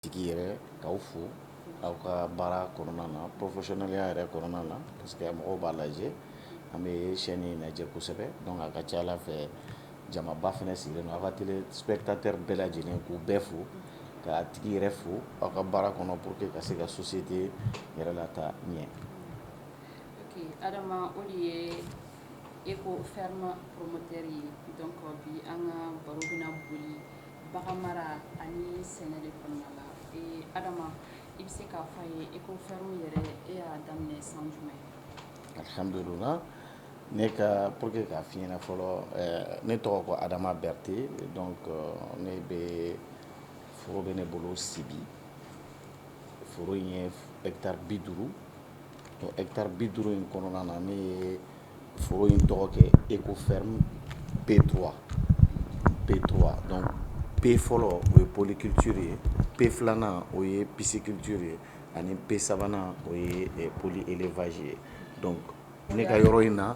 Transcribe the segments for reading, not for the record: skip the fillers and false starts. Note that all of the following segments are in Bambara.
Tigi yɛrɛ, k'aw fo aw ka baara kɔnɔna na, professionnel yɛrɛ kɔnɔna na, parce que mɔgɔw b'a lajɛ, an bɛ chaîne in lajɛ kosɛbɛ. Donc a ka ca Ala fɛ, jamaba fana sigilen don, aw ka téléspectateur bɛɛ lajɛlen, k'u bɛɛ fo, k'a tigi yɛrɛ fo aw ka baara kɔnɔ pour que ka se ka société yɛrɛ lataa ɲɛ. Ok, Adama, o de ye Eco Ferme promoteur ye. Donc bi an ka baro bɛna boli bagan mara ani sɛnɛ de kɔnɔna la. Ee Adama, i bɛ se k'a fɔ an ye, Eco Ferme yɛrɛ, e y'a daminɛ san jumɛn? Alhamdulillah, ne ka, pour que k'a f'i ɲɛna fɔlɔ, ne tɔgɔ ko Adama Berté. Donc ne bɛ foro bɛ ne bolo Sibi. Foro in ye hectare 50. Donc hectare 50 in kɔnɔna na, ne ye foro in tɔgɔ kɛ Eco Ferme P3, P3. Donc P fɔlɔ, o ye polyculture ye, P filanan, o ye pisciculture ye, ani P sabanan, o ye poly élevage ye. Donc ne ka yɔrɔ in na,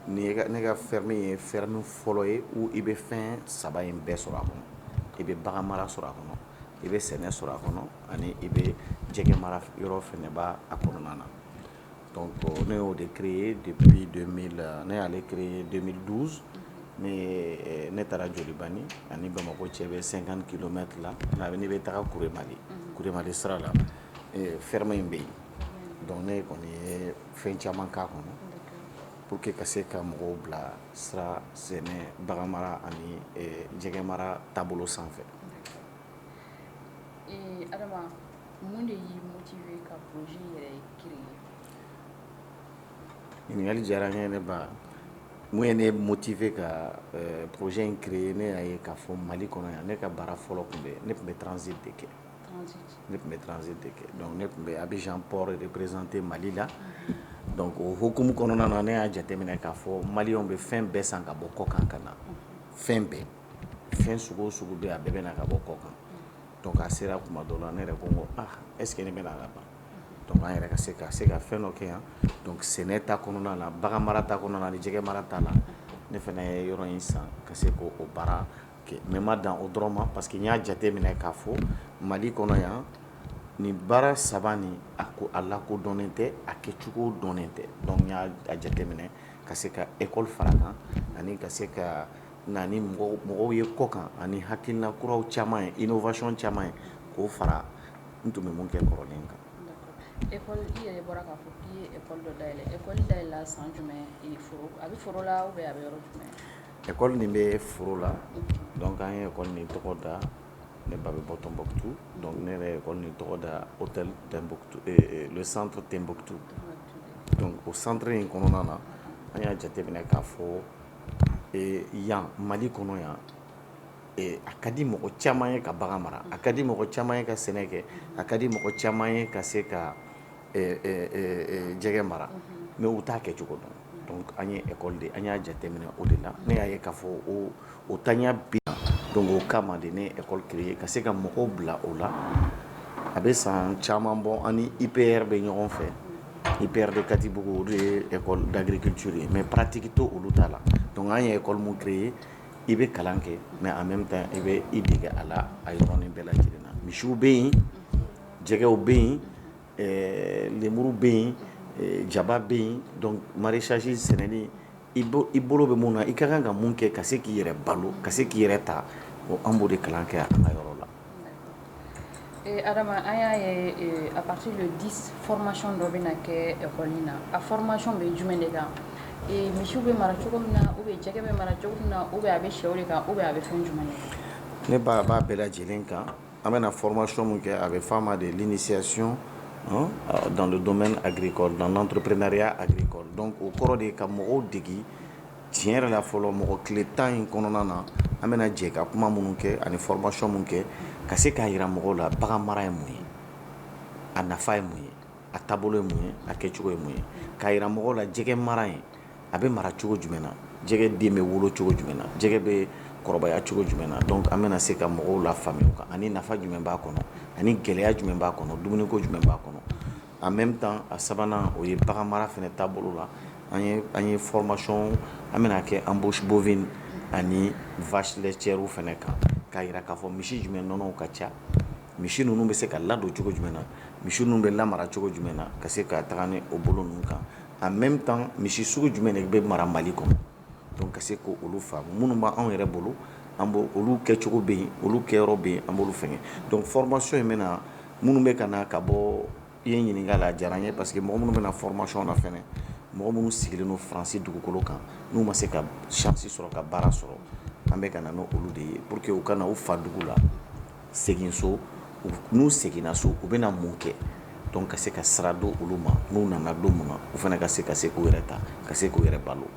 ne ka ferme ye ferme fɔlɔ ye où i bɛ fɛn saba in bɛɛ sɔrɔ a kɔnɔ. I bɛ bagan mara sɔrɔ a kɔnɔ, i bɛ sɛnɛ sɔrɔ a kɔnɔ, ani i bɛ jɛgɛ mara yɔrɔ fɛnɛ b'a a kɔnɔna na. Donc ne y'o de créé depuis 2000, ne y'ale créé 2012. Ne taara Jolibani ani Bamakɔ cɛ bɛ 50 km la, n'i bɛ taga Kuremali, Kuremali sira la, ferme in bɛ yen. Donc ne kɔni ye fɛn caman k'a kɔnɔ pour que ka se ka mɔgɔw bila sira sɛnɛ, bagan mara ani jɛgɛ mara taabolo sanfɛ. Ee Adama, mun de y'i motiver ka projet yɛrɛ créer? Ɲininkali diyara n ye, ne ba. Mun ye ne motiver ka projet in créer? Ne y'a ye k'a fɔ Mali kɔnɔ yan, ne ka baara fɔlɔ tun bɛ, ne tun bɛ transit de kɛ. Ne tun bɛ transit de kɛ. Donc ne tun bɛ Abidjan port représenter Mali la. Donc o hukumu kɔnɔna na, ne y'a jateminɛ k'a fɔ maliyɛnw bɛ fɛn bɛɛ san ka bɔ kɔkan ka na. Fɛn bɛɛ, fɛn sugu o sugu bɛ, a bɛɛ bɛ na ka bɔ kɔkan. Donc a sera kuma dɔ la, ne yɛrɛ ko n ko ah, est ce que ne bɛna laban? Donc an yɛrɛ ka se ka fɛn dɔ kɛ yan. Donc sɛnɛ ta kɔnɔna na, bagan mara ta kɔnɔna na ani jɛgɛ mara ta la, ne fana ye yɔrɔ in san ka se k'o baara kɛ. Mais ma dan o dɔrɔn ma, parce que n y'a jateminɛ k'a fɔ Mali kɔnɔ yan, nin baara saba nin, a ko a lakodɔnnen tɛ, a kɛcogo dɔnnen tɛ. Donc n y'a jateminɛ ka se ka école fara kan ani ka se ka na ni mɔgɔw ye kɔ kan ani hakilina kuraw caman ye, innovation caman ye, k'o fara n tun bɛ mun kɛ kɔrɔlen kan. École, i yɛrɛ bɔra k'a fɔ k'i ye école dɔ dayɛlɛ. École dayɛlɛla san jumɛn? Foro, a bɛ foro la ou bien a bɛ yɔrɔ jumɛn? École nin bɛ foro la. Donc an ye école nin tɔgɔ da, ne ba bɛ bɔ Tombouctou, donc ne yɛrɛ ye école nin tɔgɔ da hôtel Timbuktu, le centre Timbuktu. Donc o centre in kɔnɔna na, an y'a jateminɛ k'a fɔ yan Mali kɔnɔ yan, a ka di mɔgɔ caman ye ka bagan mara, a ka di mɔgɔ caman ye ka sɛnɛ kɛ, a ka di mɔgɔ caman ye ka se ka jɛgɛ mara, mais u t'a kɛcogo dɔn. Donc an ye école de, an y'a jateminɛ o de la, ne y'a ye k'a fɔ o taaɲa bɛ. Donc o kama de, ne ye école créer ka se ka mɔgɔw bila o la. A bɛ san caman bɔ, an ni IPR bɛ ɲɔgɔn fɛ, IPR de Katibugu, o de ye école d'agriculture ye, mais pratique to olu ta la. Donc an ye école mun créer, i bɛ kalan kɛ, mais en même temps i bɛ i dege a la a yɔrɔnin bɛɛ lajɛlen na. Misiw bɛ yen, jɛgɛw bɛ yen, lemuru bɛ yen, jaba bɛ yen. Donc maraîchage, sɛnɛni, i bolo bɛ mun na, i ka kan ka mun kɛ ka se k'i yɛrɛ balo, ka se k'i yɛrɛ ta, an b'o de kalan kɛ an ka yɔrɔ la. Adama, an y'a ye à partir le 10, formation dɔ bɛna kɛ école in na. A formation bɛ jumɛn de kan? Misiw bɛ mara cogo min na, ou bien jɛgɛ bɛ mara cogo min na, ou bien a bɛ sɛw de kan, ou bien a bɛ fɛn jumɛn de kan? Ne ba b'a bɛɛ lajɛlen kan. An bɛna formation mun kɛ, a bɛ f'a ma de l'initiation dans le domaine agricole, dans l'entrepreneuriat agricole. Donc o kɔrɔ de ye ka mɔgɔw degi tiɲɛ yɛrɛ la fɔlɔ. Mɔgɔ tile 10 in kɔnɔna na, an bɛna jɛ ka kuma minnu kɛ ani formation mun kɛ ka se k'a jira mɔgɔw la bagan mara ye mun ye, a nafa ye mun ye, a taabolo ye mun ye, a kɛcogo ye mun ye, k'a jira mɔgɔw la jɛgɛ mara in, a bɛ mara cogo jumɛn na, jɛgɛ den bɛ wolo cogo jumɛn na, jɛgɛ bɛ kɔrɔbaya cogo jumɛn na. Donc an bɛna se ka mɔgɔw la faamuya o kan, ani nafa jumɛn b'a kɔnɔ, ani gɛlɛya jumɛn b'a kɔnɔ, dumuniko jumɛn b'a kɔnɔ. En même temps, a sabanan, o ye bagan mara fɛnɛ taabolo la. An ye formation, an bɛna kɛ embouche bovine ani vache laitière fɛnɛ kan, k'a jira k'a fɔ misi jumɛn nɔnɔw ka ca. Misi ninnu bɛ se ka ladon cogo jumɛn na, misi ninnu bɛ lamara cogo jumɛn na, ka se ka taga ni o bolo ninnu kan. En même temps, misi sugu jumɛn de bɛ mara Mali kɔnɔ? Donc ka se k'olu faamu. Minnu b'anw yɛrɛ bolo, an b'o olu kɛcogo bɛ yen, olu kɛyɔrɔ bɛ yen, an b'olu fɛngɛ. Donc formation in bɛna minnu bɛ ka na ka bɔ, i ye ɲininka la, a diyara n ye, parce que mɔgɔ minnu bɛna formation na fɛnɛ, mɔgɔ minnu sigilen don Faransi dugukolo kan, n'u ma se ka chance sɔrɔ ka baara sɔrɔ, an bɛ ka na n'olu de ye pour que u ka na u fa dugu la, segin so. N'u seginna so, u bɛna mun kɛ? Donc ka se ka sira don olu ma, n'u nana don mun na, u fana ka se k'u yɛrɛ ta, ka se k'u yɛrɛ balo.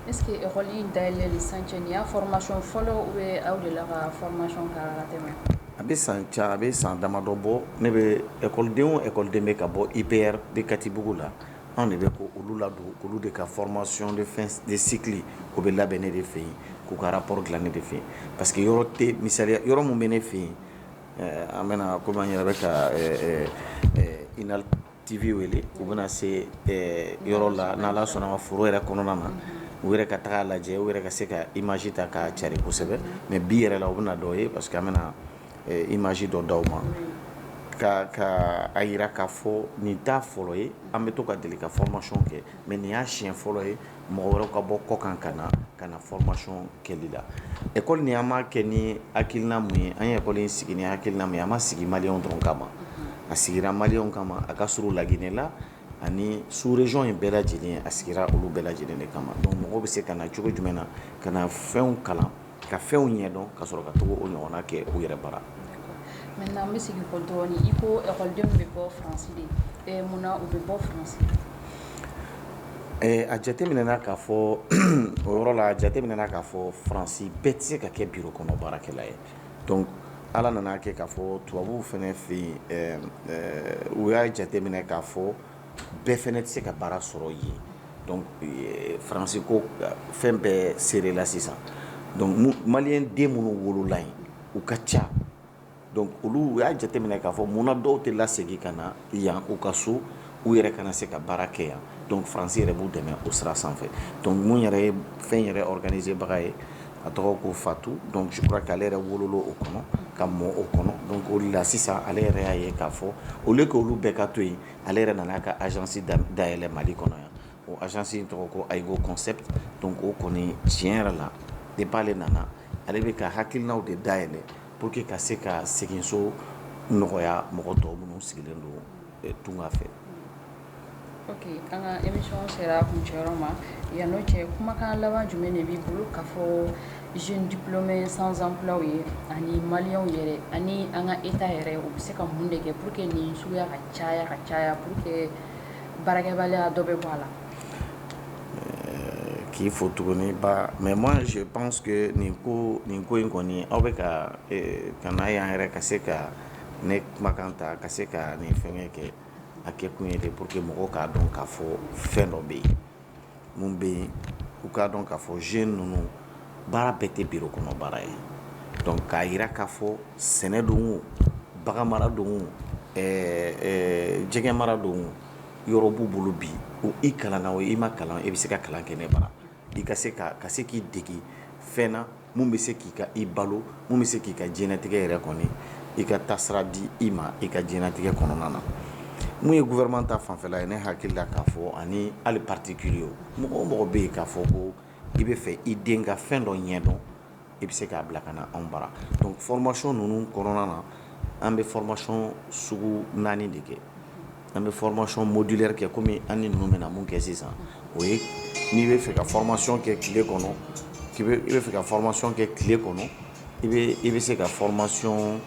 Est ce que école in dayɛlɛli sisan cɛ, nin y'a formation fɔlɔ ou bien aw delila ka formation k'a la ka tɛmɛ? A bɛ san ca, a bɛ san damadɔ bɔ. Ne bɛ école o école bɛ ka bɔ IPR de Katibugu la, anw de bɛ ko olu ladon, olu de ka formation de fin de cycle, o bɛ labɛn ne de fɛ yen, k'u ka rapport dilan ne de fɛ yen, parce que yɔrɔ tɛ, misaliya, yɔrɔ mun bɛ ne fɛ yen, an bɛna komi an yɛrɛ bɛ ka Inal TV wele, u bɛna se yɔrɔ la n'Ala sɔnna ma, foro yɛrɛ kɔnɔna na, u yɛrɛ ka taga lajɛ, u yɛrɛ ka se ka image ta k'a cari kosɛbɛ. Mais bi yɛrɛ la, u bɛna dɔ ye, parce que an bɛna image dɔ d'aw ma ka a yira k'a fɔ nin t'a fɔlɔ ye. An bɛ to ka deli ka formation kɛ, mais nin y'a siɲɛ fɔlɔ ye mɔgɔ wɛrɛw ka bɔ kɔkan ka na formation kɛli la. École nin, an m'a kɛ ni hakilina mun ye? An ye école in sigi ni hakilina mun ye? An ma sigi maliyɛnw dɔrɔn kama, a sigira maliyɛnw kama, a ka surun Laginɛ la ani sous région in bɛɛ lajɛlen, a sigira olu bɛɛ lajɛlen de kama. Donc mɔgɔw bɛ se ka na cogo jumɛn na ka na fɛnw kalan, ka fɛnw ɲɛdɔn, ka sɔrɔ ka togo o ɲɔgɔnna kɛ u yɛrɛ bara. Maintenant, an bɛ segin kɔ dɔɔnin. I ko ekɔlidenw bɛ bɔ Faransi de, munna u bɛ bɔ Faransi? A jateminɛna k'a fɔ o yɔrɔ la, a jateminɛna k'a fɔ Faransi bɛɛ tɛ se ka kɛ bureau kɔnɔ baarakɛla ye. Donc Ala nana kɛ k'a fɔ tubabuw fɛnɛ fɛ yen, u y'a jateminɛ k'a fɔ bɛɛ fɛnɛ tɛ se ka baara sɔrɔ yen. Donc Faransi ko fɛn bɛɛ serela sisan. Donc maliyɛn den minnu wolola yen, u ka ca. Donc olu, u y'a jateminɛ k'a fɔ munna dɔw tɛ lasegin ka na yan u ka so, u yɛrɛ kana se ka baara kɛ yan. Donc Faransi yɛrɛ b'u dɛmɛ o sira sanfɛ. Donc mun yɛrɛ ye fɛn yɛrɛ organiser baga ye, a tɔgɔ ko Fatu. Donc je crois qu'ale yɛrɛ wolola o kɔnɔ ka mɔ o kɔnɔ. Donc o de la sisan, ale yɛrɛ y'a ye k'a fɔ au lieu que olu bɛɛ ka to yen, ale yɛrɛ nana ka agence dayɛlɛ Mali kɔnɔ yan. O agence in tɔgɔ ko Aigo Concept. Donc o kɔni, tiɲɛ yɛrɛ la, depuis ale nana, ale bɛ ka hakilinaw de dayɛlɛ pour que ka se ka segin so nɔgɔya mɔgɔ tɔw minnu sigilen don tunga fɛ. Ok, an ka émission sera kuncɛyɔrɔ ma. Yan n'o cɛ, kumakan laban jumɛn de b'i bolo k'a fɔ jeune diplômé sans emploi ye, ani maliyɛnw yɛrɛ, ani an ka état yɛrɛ, u bɛ se ka mun de kɛ pour que nin suguya ka caya, ka caya, pour que baarakɛbaliya dɔ bɛ bɔ a la? K'i fo tuguni ba. Mais moi, je pense que nin ko in kɔni, aw bɛ ka na yan yɛrɛ ka se ka ne kumakan ta, ka se ka nin fɛngɛ kɛ, a kɛ kun ye de pour que mɔgɔw k'a dɔn k'a fɔ fɛn dɔ bɛ yen mun bɛ yen, u k'a dɔn k'a fɔ jeune ninnu, baara bɛɛ tɛ bureau kɔnɔ baara ye. Donc k'a yira k'a fɔ sɛnɛ don o, bagan mara don o, jɛgɛ mara don o, yɔrɔ b'u bolo bi. O i kalanna o, i ma kalan, i bɛ se ka kalan kɛ ne bara, i ka se k'i dege fɛn na mun bɛ se k'i ka i balo, mun bɛ se k'i ka diɲɛlatigɛ yɛrɛ kɔni, i ka taasira di i ma i ka diɲɛlatigɛ kɔnɔna na. Mun ye gouvernement ta fanfɛla ye, ne hakili la k'a fɔ, ani hali particulier, mɔgɔ o mɔgɔ bɛ yen k'a fɔ ko i bɛ fɛ i den ka fɛn dɔ ɲɛdɔn, i bɛ se k'a bila ka na anw bara. Donc formation ninnu kɔnɔna na, an bɛ formation sugu naani de kɛ. An bɛ formation modulaire kɛ, komi an ni ninnu bɛna mun kɛ sisan. O ye n'i bɛ fɛ ka formation kɛ tile kɔnɔ, k'i bɛ i bɛ fɛ ka formation kɛ tile kɔnɔ, i bɛ se ka formation,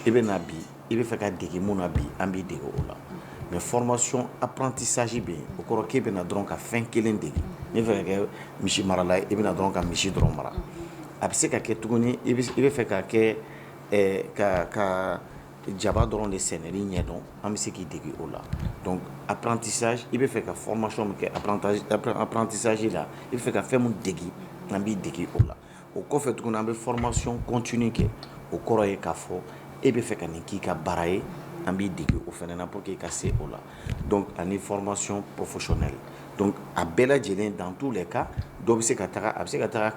i bɛ na bi, i bɛ fɛ ka dege mun na bi, an b'i dege o la. Mais formation apprentissage bɛ yen, o kɔrɔ k'e bɛ na dɔrɔn ka fɛn kelen dege. N'i bɛ fɛ ka kɛ misi marala ye, i bɛ na dɔrɔn ka misi dɔrɔn mara. A bɛ se ka kɛ tuguni, i bɛ fɛ ka kɛ ka jaba dɔrɔn de sɛnɛli ɲɛdɔn, an bɛ se k'i dege o la. Donc apprentissage, i bɛ fɛ ka formation min kɛ apprentissage la, i bɛ fɛ ka fɛn mun dege, an b'i dege o la. O kɔfɛ tuguni, an bɛ formation continue kɛ. O kɔrɔ ye k'a fɔ e bɛ fɛ ka nin k'i ka baara ye, an b'i dege o fana na pour que i ka se o la. Donc ani formation professionnelle. Donc a bɛɛ lajɛlen, dans tous les cas, dɔ bɛ se ka taga, a bɛ se ka taga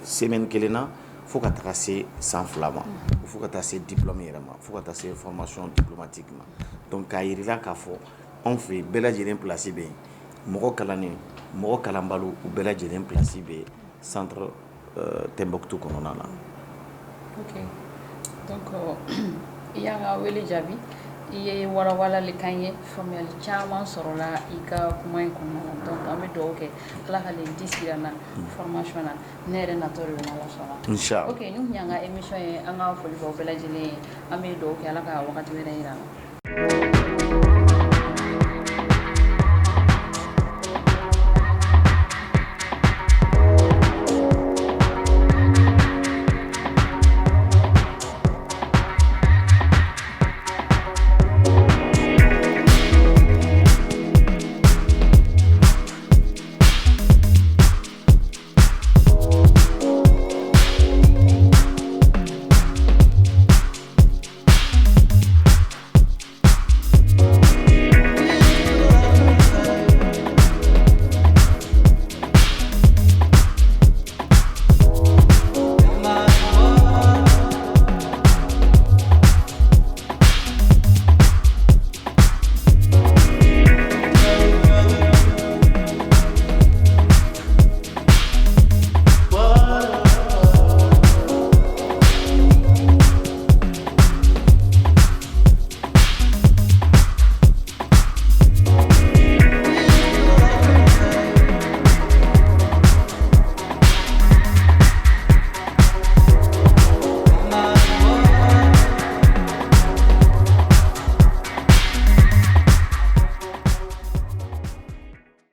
semaine kelen na. Fo ka taga se san 2 ma, fo ka taa se diplôme yɛrɛ ma, fo ka taa se formation diplomatique ma. Donc k'a jira i la k'a fɔ anw fɛ yen, bɛɛ lajɛlen place bɛ yen. Mɔgɔ kalannen, mɔgɔ kalanbali, u bɛɛ lajɛlen place bɛ yen centre Tɛnbɔkutu kɔnɔna na. Ok, donc i y'an ka wele jaabi, i ye walawalali k'an ye, faamuyali caman sɔrɔla i ka kuma in kɔnɔna na. Donc an bɛ dugawu kɛ, Ala ka le 10 jira n na formation na. Ne yɛrɛ natɔ de don, n'Ala sɔnna. Inchallah. Ok, nin tun y'an ka émission ye. An ka foli b'aw bɛɛ lajɛlen ye. An bɛ dugawu kɛ, Ala ka wagati wɛrɛ jira an na.